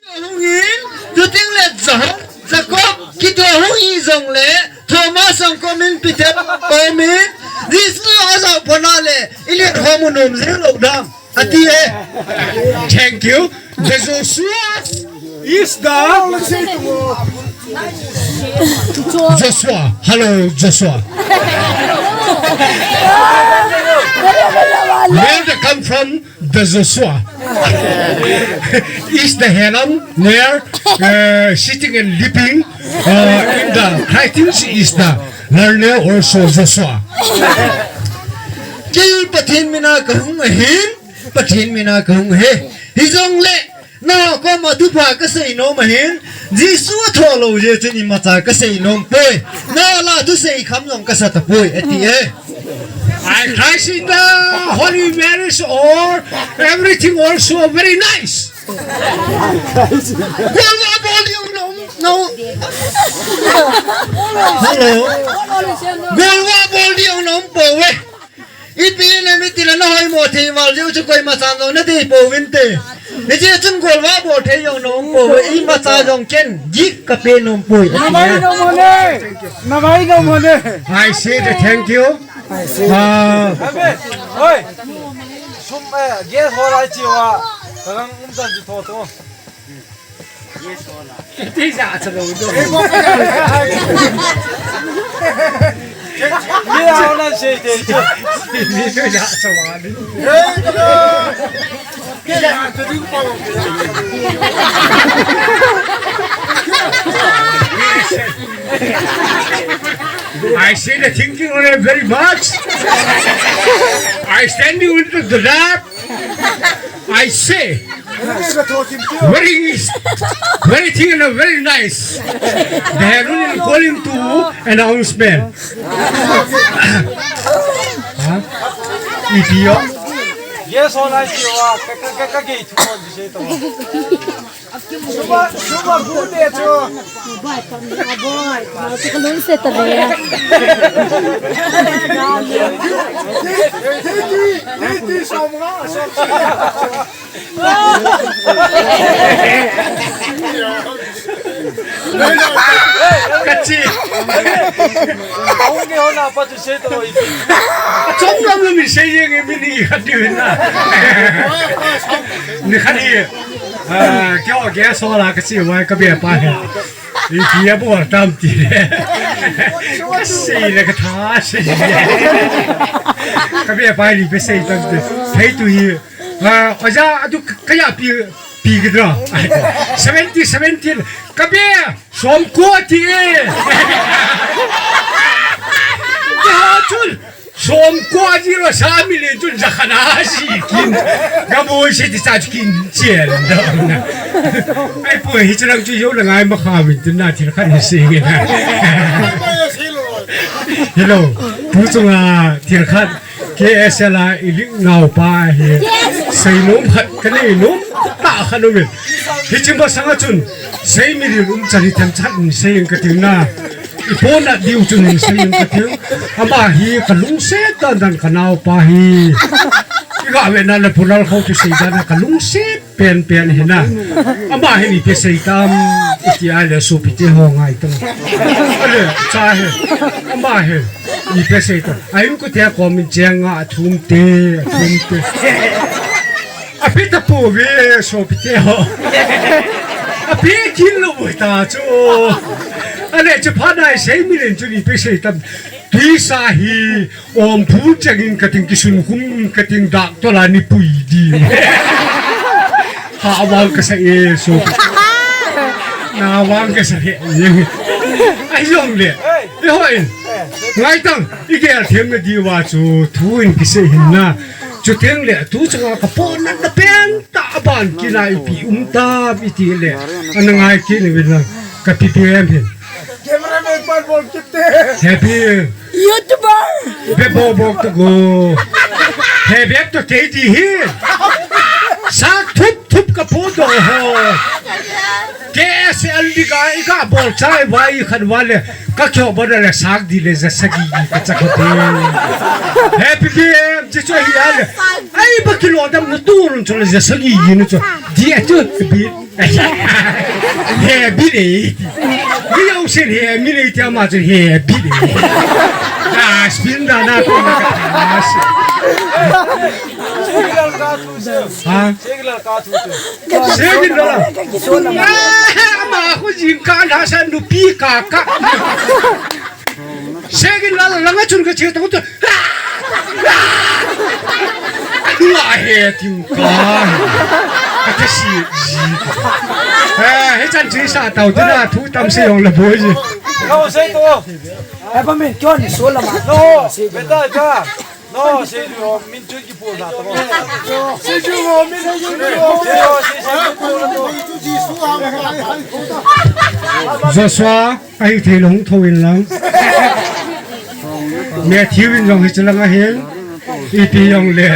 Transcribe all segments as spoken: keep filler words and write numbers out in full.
Hung in, tuting le John, Jacob, kito hung i jong le, Thomas ang komin Peter, komin, Jesu a jao pona le, ilet homu nom jing lo dam. Ati e. Thank you. The Joshua is the Joshua. Hello, Joshua. Where they come from? The Joshua is the Helam near uh, sitting and leaping uh, in the writings is the learner also Joshua. Kei Pathen mina kahung ahin, Pathen mina kahung ahi. Hijong le, na koma thupha kasei nom ahin, Jesu atho lo je chun imacha kasei nom poi. Na la thusei kham jong kasa tapoi, ati e. I Christ in the Holy Marriage or everything also very nice. Golwa bol diu nom, no. Hello. Golwa bol diu nom poi. Ipi na miti la na hoimo thei val jeu chu koima chan jong na dei pouvin te. Hiche chun golwa bol thei jong na um pouve, imacha jong ken gift ka pe nom poi. Na vai nom hone. Na vai nom hone. I say the thank you. I say. Ah. Amen. Oi. Sum, eh, gas ho lai chi wa. Ka gang um chan chu tho tho. Kiti ja cha lo do. Ni la na sei te. Ni tu ja cha wa ni. I say the thinking on it very much. I stand you into the lab. I say, very, very thing and very nice. The Harun is calling to announcement. Huh? Idiot. Yes, all I see. Ka, ka, ka, ka, gate. Suma, suma, bu de cho. Boy, boy, boy, boy, boy, boy, boy, boy, boy, Kachi. Hung ke hona pa tu sei to. Chom lam lam sei ye nge mi ni khat ni na. Ni khat ni. Ah, kyo ke so la kachi wai ka be pa he. Ipi a bol tam ti le. Sei le ka tha sei. Ka be pa ni pe sei tam ti. Thei tu hi. Ah, aja atu kaya pi, pi kidra. Seventy, seventy. Ka be, som ko ti. Ya chun. Som ko ji lo sa mi le chun ja khana si kin. Ga bo si ti sa kin chen da. Ai po hi chang chu yo la ngai ma kha min tin na thil khan si nge. Hello. Pu chunga thil khan K S L a i lik nau pa hi. Sei nom khat ka nei nom ta khat um in. Hichi masang a chun sei mi ding um chan hi themchat in sei in ka ting na. I pon a diu chun in sei in ka ting. Ama hi ka lungset dan dan ka nau pa hi. I ga ve na le Pu Lalkhou chu sei dan a ka lungset pen pen hi na. Ama hi ipi sei tam, iti a le sopi te ho ngai tam. Ale, cha hi. Ama hi ipi sei tam. A inkote a kom in cheng a thum te, a thum te. A pi ta po ve sopi te ho. A pi kin lo bu ta chu. Ale, chu pha nai sei mi len chu ipi sei tam. Tuisa hi Om phu chengin ka ting kisun khum ka ting dak to la ni pui di. Ha wang ka sa e so. Na wang ka sa he. Ai jong le. E hoi. Ngai tang i gel them na di wa chu thu in kisei hin na. Chu teng le tu chunga ka pon na na pen ta ban kinai pi um ta pi ti le. Ana ngai ki ni win na. Ka pi pi em hin. Cameraman pan bol kit te. Happy. YouTuber. Be bo bo to go. He be to K D hi. Sa thup thup ka po do ho. Ke Ase aldi ka, i ka bol chai vai khat va le, ka kyo ba le sak di le za sagi ka chak te. Happy B M, chi chu hi a le. Ai ba kilo dam na tu run chu le za sagi yi nu chu. Di a chu bi. He bi le. Bi au sen he mi le ti ama chu he bi le. Ah, spin da na ko na ka. Ha? Segin la. Ama ko jing ka na sa nupi ka ka. Segin la la nga chun ka che ta ko. Nga he ting ka. Ka si ji. Eh, he chan chi sa tau tu na thu tam se yong la boi ji. Ka se to. Eh, ba min kyon so la ma. No, beta ka. No, Seju ho min chu ki pu na to. Seju ho min, Seju ho min. Joshua, ahi thei lou hung tho in lang. Matthew in jong hiche lang ahin. Ipi jong le.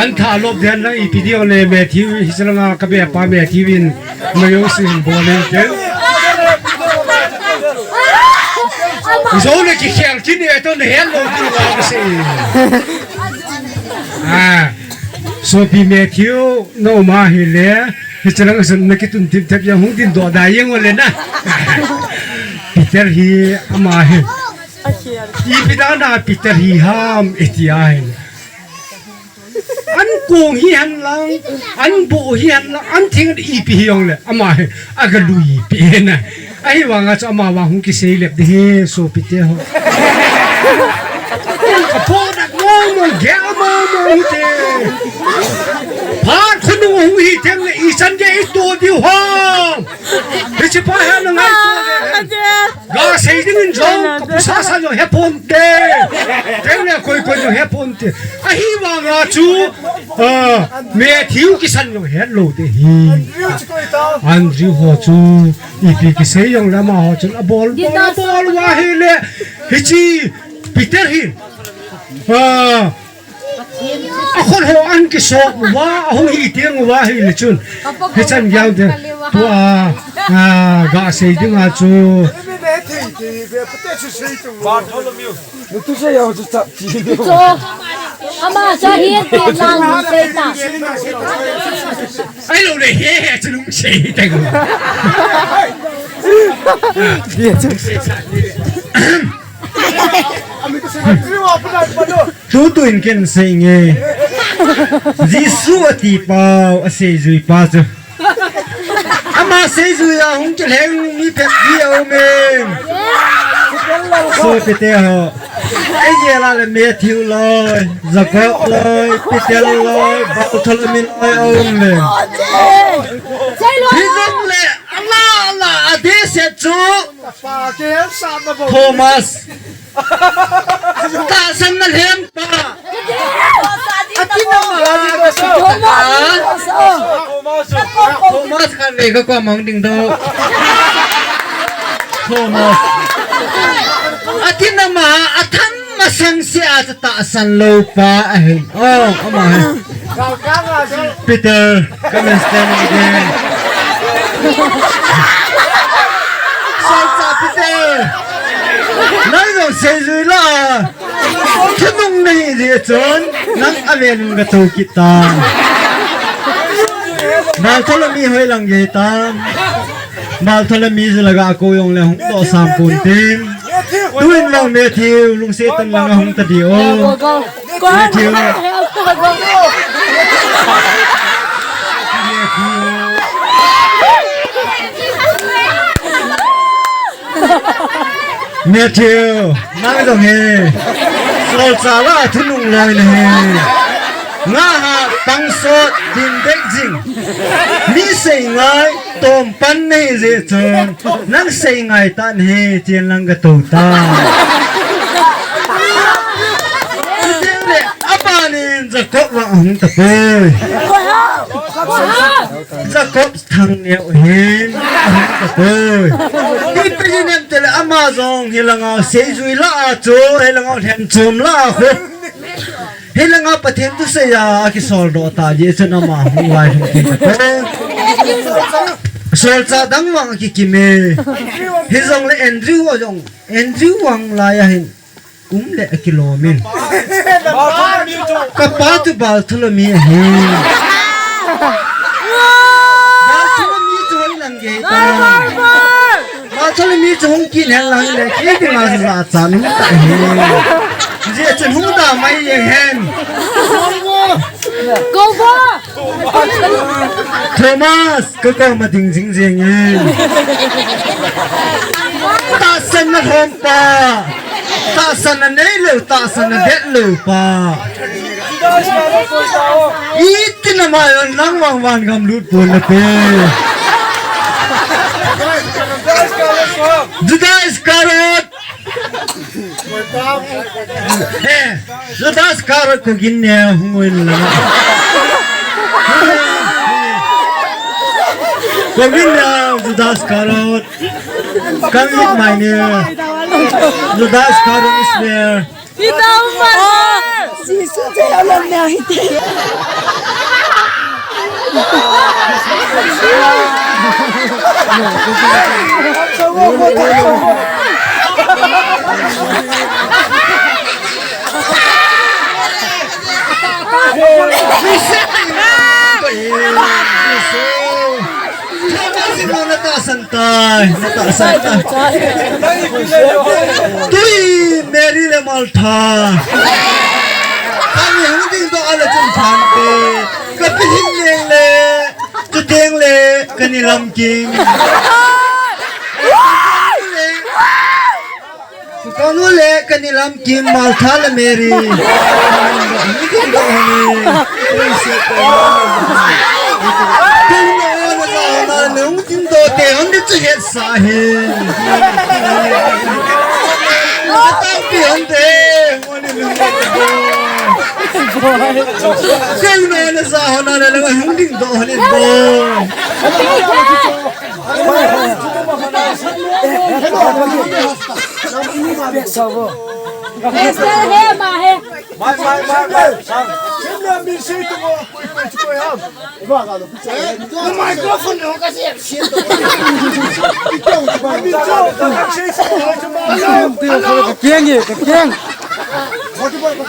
An tha lop den lang ipi jong le Matthew hiche lang a ka be pa Matthew in. Mayo sin bol in ke. Zo na kikhel kit e to na het lou ding ka sei. Ah. Sopi Matthew, na um a hile. Hiche lang a sun na kitun tim tep jong hung din doh da jeng u le na. Peter hi ama hi. Ipi dan a Peter hi ham iti a hi. An kong hi hen lang, an bo hi hen lang, an theng ipi hi jong le, ama hi, aga lui pi hen a. Ahivang a chu ama vang hung kisei lep ding ahi, sopi te ho. Ka po dak mong mong, gel mong mong te. Phat khonung hung hi teng le, ichan gei to diu ham. Hiche pa hi na ngai to le. Ga sei ding in jong, ka pu sa sa jong he pon te. Teng le koi koi jong he pon te. Ahivang a chu, ah, Matthew kisan jong het lou te hi. Andrew ho chu, ipi kisei jong le ama ho chu, abol, bol, abol va hi le. Hiche, Peter hi. Ah, A khut ho an kisop uva, ahung hi teng uva hi le chun. Hichan gei te. Tua, a, ga sei ding a chu. Bartholomew. Tu sei ya chu ta. Chu. Ama sa hi te lang sei ta. Ai lo le he he chu lung sei ta ko. Dia chu. Tutu in ken sei nge. Jesu ati pau, aseijui pa chu. Ama seijui a hung kilheng mi pet mi a um e. Sopi te ho. Ei gel a le Matthew loi, Jacob loi, Peter loi, Bartholomew loi a um e. Hijong le, ala, ala, a dehset chu. Thomas. Tahsan na lhem pa. Atina ma. Thomas. Thomas khan ve ka ko mang ding do. Thomas. Atina ma, atham masang se a tahsan lou pa ahi. Oh, ama hai. Peter, come and stand again. Solchah Peter. Nang jong seijui la. Thunung nahi jeh chun, nang aven in gatou kit tan. Bartholomew hoi lang gei tan. Bartholomew jeh la ga kou jong le hung doh sam pon tin. Tuin lang Matthew, lungset tah in lang hung ta di o. Matthew. Matthew, nang jong hi. Solchah la thunung loi nahi. Nga ha pang sot din dek jing. Mi sei ngai. Tom pan nahi jeh chun, nang sei ngai tan hi, tin lang gatou tan. Chuteng le, abanin Jacob vang ahung tapoi. Jacob thang neo hin, ahung tapoi. Ipi jeh inem tile ama jong hilanga seijui la a chu, hilanga lhenchom la a khu. Hilanga Pathen thusei a, akisol doh ta jeh chun ama hung lai hung kit tapoi. Solchah dang vang akikim e. Hijongle Andrew ho jong, Andrew vang lai ahin. Um le akilom in. Kapa chu Bartholomew ahi. Bartholomew chu hoi lang gei ta. Bartholomew chu hung kin hen lang le, kei dinga jachat um ta hi. Jia chun hung da mai jeng hen. Go ba. Thomas, ka koma ding jing jeng e. Tahsanna lhom pa. Tahsanna neilou, tahsanna detlou pa. Itina mai on nang vang van gam lut pon nate. Judas Iscariot. Eh, Judas Iscariot kogin ne hung in la. Kogin ne Judas Iscariot. Come with my name. Judas Iscariot is there. Ita umar. Jisu te alam ne ahite. Tahsan tai, tahsan tai. Tui Mary le Martha. Kami hung ding doh a le chun than te. Ka pi hin leng le, chu teng le, ka ni lam kim. Ka nu le ka ni lam kim Martha le Mary. Ni kin do ni. Ken na na na na ni kin do te hon de chu het sa he. Na ta pi hon de. Ken na na sa hon na le hon ding do ni do. Esther he, ma he. Mai, mai, mai, mai. Sam. Sim na mi si tu mo. Koi, koi, koi, ham. The microphone no ka se si. Kiang ye, kiang. Oi, oi, oi.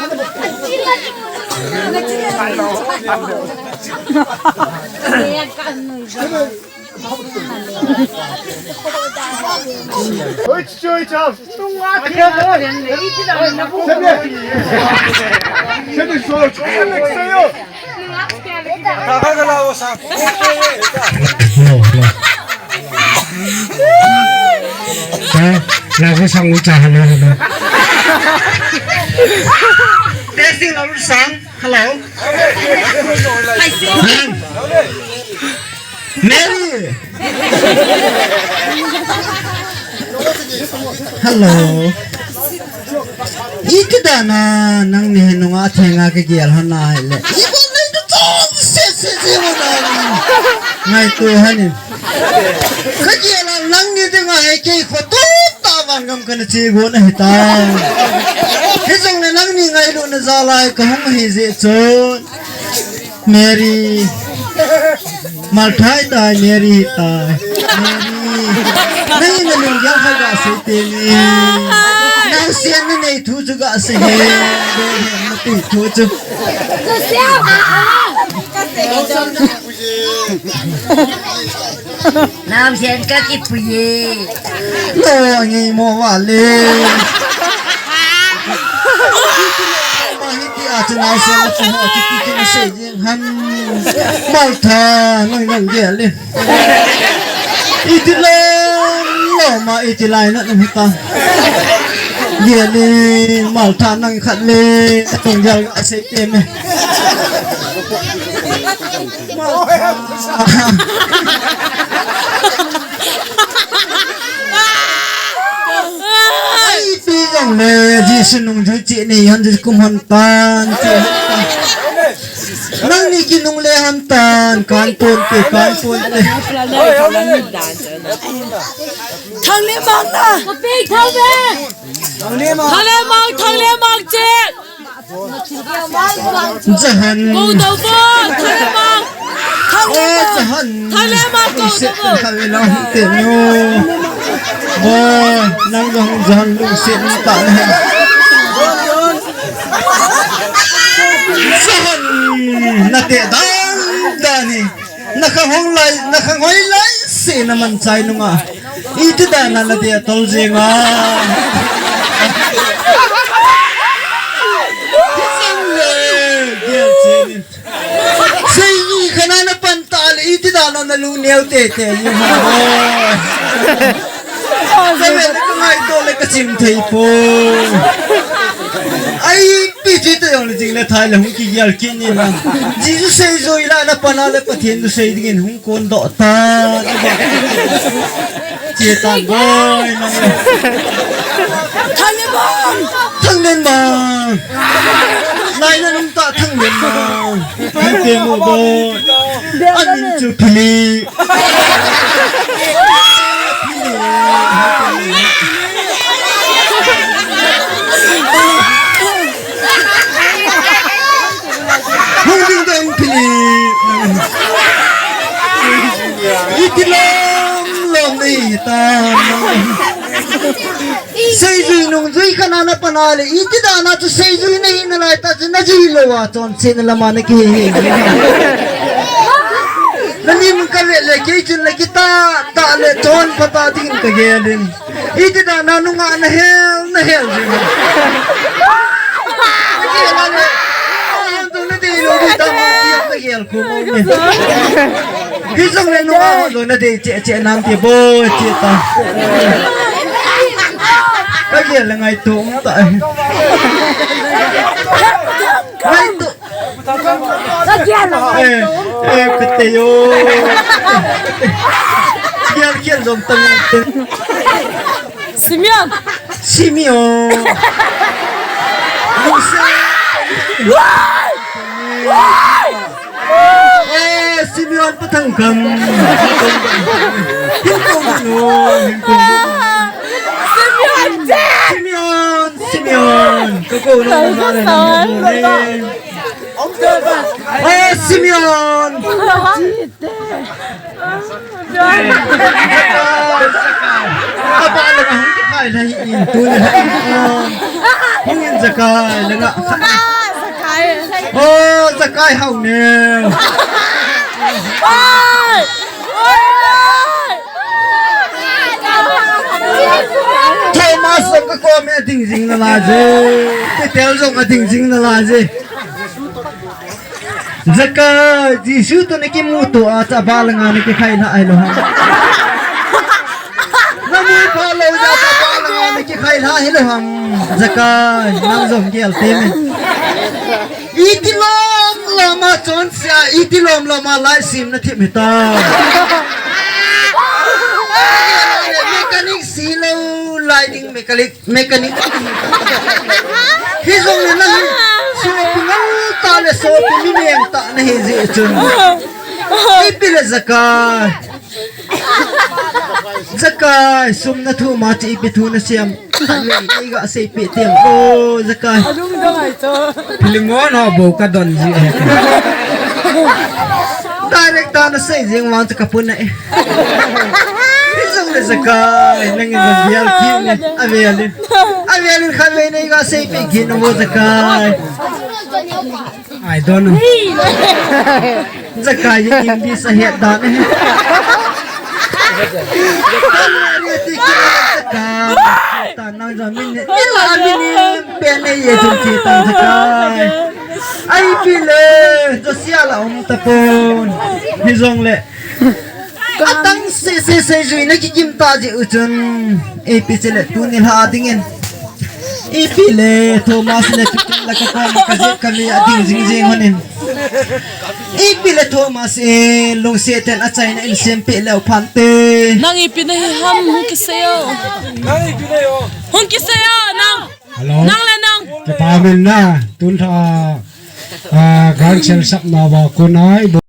Testing, lalu sang. Hello. Mary. Hello. Iti dan a nangni hi nunga thenga kagel hon ahile. Ibol nei tu chon se se se mo na. Ngaito hon in. Kagel a nangni dinga hi kei khoto tah vangam kana che go na hita. Hijongle nangni ngailutna jal a kahung ahi jeh chun. Mary. Martha tai, Mary tai. Mary. Nang na lunggel kha ga sei te ni. Nang sian na nei thu chu ga sei he. Na ti thu chu. Nam sian ka kipuye. Lo ngi mo wa le. Ma hi ti a chu nau sian na chu ho ti ti ti sei. Ham, Martha, nang nang gel in. Iti lo, lo ma iti lai na nang ta. Gel in, Martha nang khat le, nang gel a sei te me. Ai, pi jong le, Jesu nung jui chi ni, han jui kum han tan, chi han tan. Nangni kinungle ham tan, kan pon te, kan pon te. Thang le mang na. Kapi thang le. Thang le mang, thang le mang che. Jahan. Go do go, thang le mang. Thang le ma. Thang le ma ko. Lungset ko. Thang le ma ko. Lungset ko. Bo, nang jong jong lungset ta le. Jahan, nate dan dan hi. Nakhang hong lai, nakhang hoi lai, se naman chai nunga. Iti dan na nate tol jinga. Sang le, gel chini. Seijui khat na napan ta le, iti dan na nalu neo tete. Kave le kangaito le kachim thei poi. Ai, pi ti te jong le jing le thai le hung kigel kit ni la. Jesu seijui la napan a le Pathen tu sei dingin hung kon doh ta. Che tan boi nang. Thang le bang. Thang le bang. Nai na nung ta Thang le bang. Hinte mo boi. Amin chu Philip. Hung ding dong Philip. Iti lom lom nei ta. Seijui nungjui khat na napan a le, iti dan a chu seijui nahi nalai ta chu najui lou a chonset na lama nakihe he. Nanim kave le kei chun nakita ta le chon pha ta ding kagel in. Iti dan a nunga nahel, nahel jing. Nahel a le. Nahel tu nadei lou ding ta ma ti nahel. Hijong le nunga ho jong nadei cheh cheh nan ti boi cheh ta. Kagel le ngaito um ta. Ngaito. Eh, eh, kate yo. Gel, gel jong ta. Simeon. Simeon. Joseph. Wai! Wai! Eh, Simeon Pathanggam. Hinkho mano, hinkho mano. Simeon dead! Simeon, Simeon. Koko no na na na. Eh, Simeon. Aba le hung kikhai la hi in tu le ha in. Hung in Zakai le nga. Oh, Zakai hau ne. Thomas jong ka kom e, ading jing nalai je. Peter jong ading jing nalai je. Zakai, Jesu toh nakimuto a, cha bal nga nakikhai lha hilou ham. Namu pha lou jeh a, cha bal nga nakikhai lha hilou ham. Zakai, nang jong gel teme. Iti lom lom a chonse a, iti lom lom a laisim nathip hita. Mechanic silou lai ding mechanic. Mechanic. Hijong le nang hi sopi ngal tah le sopi mi neng tah nahi jeh chun. Ipi le Zakai. Zakai, sum nathum a chu ipi thu nasem. Nei ga seipeh teng. Oh, Zakai. Philemon ho bou kadon ji. Director nasei jeng vang chu kapuna e. Hijong le Zakai, nangin jong gel kit in, avel in. Avel in khatvei nei ga seipeh kit in vo Zakai. I don't know. Zakai in English ahet dan e. Zakai. Ta nang jong min, min la min in pen nei ye chun chi ta Zakai. Ipi le, Josia la um tapon. Hijong le. Atang seh seh seijui nakikim ta jeh u chun. Ipi chele tuni lha dingin. Ipi le Thomas le tutin la ka kom ka jeh ka mi ading jing jing honin. Ipi le Thomas e lungset ten achaina in sempeh leu phante. Nang ipi nahi ham hung kisei o. Hung kisei o nang. Hello. Nang le nang. Kipa min na tun lha, ah, gan sel sap na va ko nai.